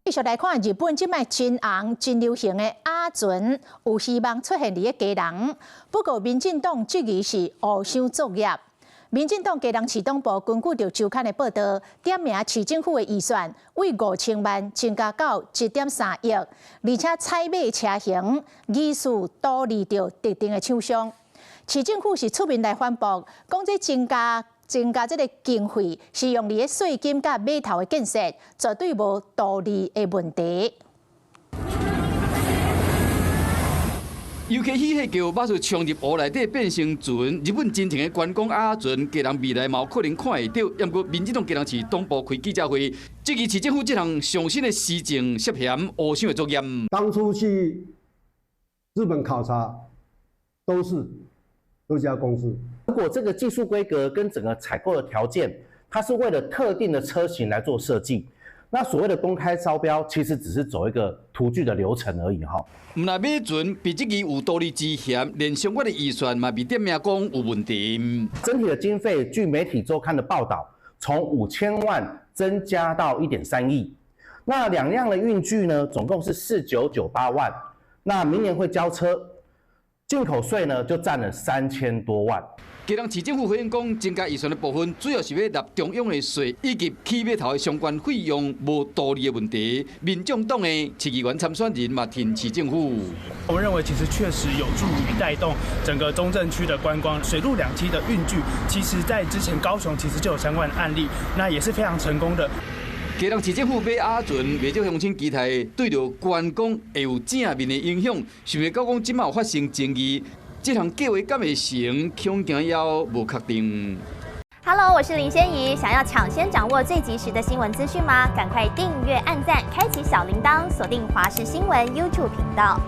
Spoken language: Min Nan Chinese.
繼續來看日本這擺真紅、真流行的鴨船，有希望出現佇咧基隆。不過民進黨質疑是誤傷作業。民進黨基隆市黨部根據著週刊的報道，點名市政府的預算為5000萬增加到1.3億，而且採買車型疑似圖利著特定的廠商。市政府是出面來反駁，講這增加這个經費是用佇咧稅金佮碼頭的建設，絕對無圖利的問題。遊客喜彼叫馬術衝入湖內底變成船，日本真情的觀光鴨船，基隆未來嘛有可能看會著。毋過民進黨基隆市黨部開記者會，質疑市政府這項上新的施政涉嫌烏箱的作業。當初去日本考察，都是這家公司。如果這個技術規格跟整個採購的條件，它是為了特定的車型來做設計，那所謂的公開招標，其實只是走一個圖據的流程而已哈。毋但馬船被質疑有圖利之嫌，連相關的預算嘛被點名講有問題。整體的經費，據媒體週刊的報道，從5000萬增加到1.3億。那兩輛的運具呢，總共是4998萬。那明年會交車，進口稅呢就佔了3000多萬。基隆市政府回應講，增加預算的部分主要是欲納中央的稅，以及起碼頭的相關費用無圖利的問題。民眾黨的市議員參選人嘛挺市政府。我們認為其實確實有助於帶動整個中正區的觀光。水陸兩棲的運具，其實在之前高雄其實就有相關的案例，那也是非常成功的。基隆市政府買鴨船，袂少鄉親期待對著觀光會有正面的影響，想袂到講這馬有發生爭議。這項計劃敢會成，恐驚猶無確定。 Hello，我是林仙怡，想要搶先掌握最及時的新聞資訊嗎？趕快訂閱、按讚、開啟小鈴鐺，鎖定華視新聞 YouTube 頻道。